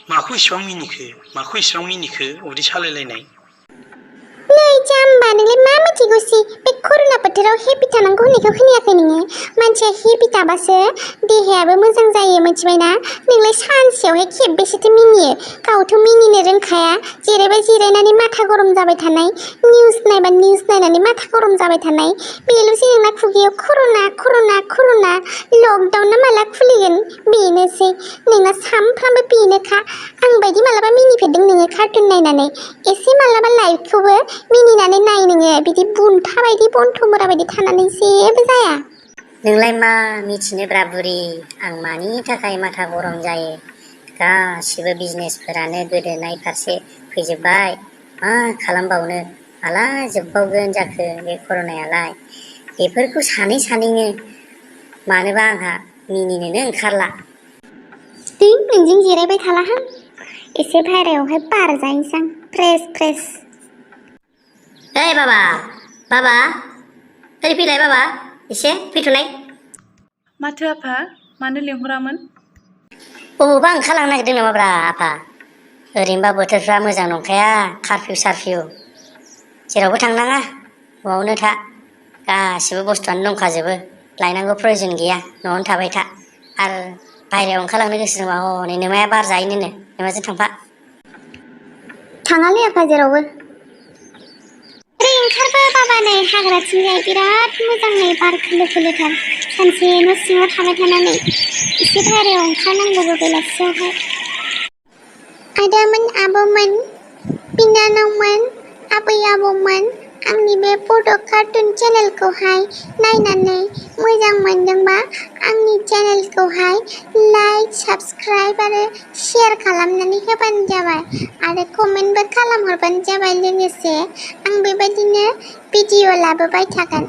माखौ इसिबां मिनिखो उदै सालायलायनाय। नै जाम्बा नोंलाय मा मिथिगौसि बे कर'ना बोथोराव हेपि थानांगौ होननायखौ खोनायाखै नोङो? मानसिया हेपि थाबासो देहायाबो मोजां जायो मिथिबायना? नोंलाय सानसेयावहाय खेबबेसेथो मिनियो? गावथ' मिनिनो रोंखाया, जेरैबो जिरायनानै माथा गरम जाबाय थानाय, निउस नायनानै माथा गरम जाबाय थानाय, बेल'सै नोंना खुगायाव कर'ना लकडाउना माला खुलिगोन बेनोसै नोंना सामफ्रामबो बेनोखा। आंबायदि मालाबा मिनिफेरदों नोङो कार्टुन नायनानै? एसे मालाबा लाइफखौबो मिनिनानै नाय नोङो, बिदि बुन्था बायदि बन्थ'मोरा बायदि थानानै जेबो जाया। नोंलाय मा मिथिनोब्रा बुरि, आं मानि थाखाय माथा गरम जायो? गासिबो बिजनेसफोरानो गोदोनाय फारसे फैजोब्बाय। मा खालामबावनो, माला जोबबावगोन जाखो बे कर'नायालाय? बेफोरखौ सानैनो मानोबा आंहा मिनिनोनो ओंखारला। नोंजों जिरायबाय थालाहां, एसे बाहेरायावहाय बार जाहैसां फ्रेस। ओइ बाबा ओरै फैलाय बाबा, एसे फैथ'लाय। माथो आफा, मानो लेंहरामोन? बबावबा ओंखारलांनो नागिरदों नामाब्रा आफा? ओरैनोबा बोथोरफ्रा मोजां नंखाया, कारफिउ जेरावबो थांनाङा, न'आवनो था। गासिबो बुस्थुआनो दंखाजोबो, लायनांगौ प्रयजन गैया, न'आवनो थाबाय था। आरो बायहेरायाव ओंखारलांनो गोसो दंबा हनै नोमाया बार जाहैनोनो, नोमाजों थांफा। थाङालै आफा जेरावबो। ओंखारबो बाबा, नै हाग्राथिंजाय बिराद मोजां, नै बार खोलो-खोलोथार। सानसे न' सिङाव थाबाय थानानै एसे बाहेरायाव ओंखारनांगौबो बेलासियावहाय। आदामोन, आब'मोन, बिनानावमोन, आबै-आबौमोन, आंनि बे बड' कार्टुन चेनेलखौहाय नायनानै मोजां मोनदोंबा आंनि चेनेलखौहाय लाइक, साबस्क्राइब आरो शेयार खालामनानै होबानो जाबाय, आरो कमेन्टबो खालामहरबानो जाबाय। लोगोसे आं बेबायदिनो भिडिअ लाबोबाय थागोन।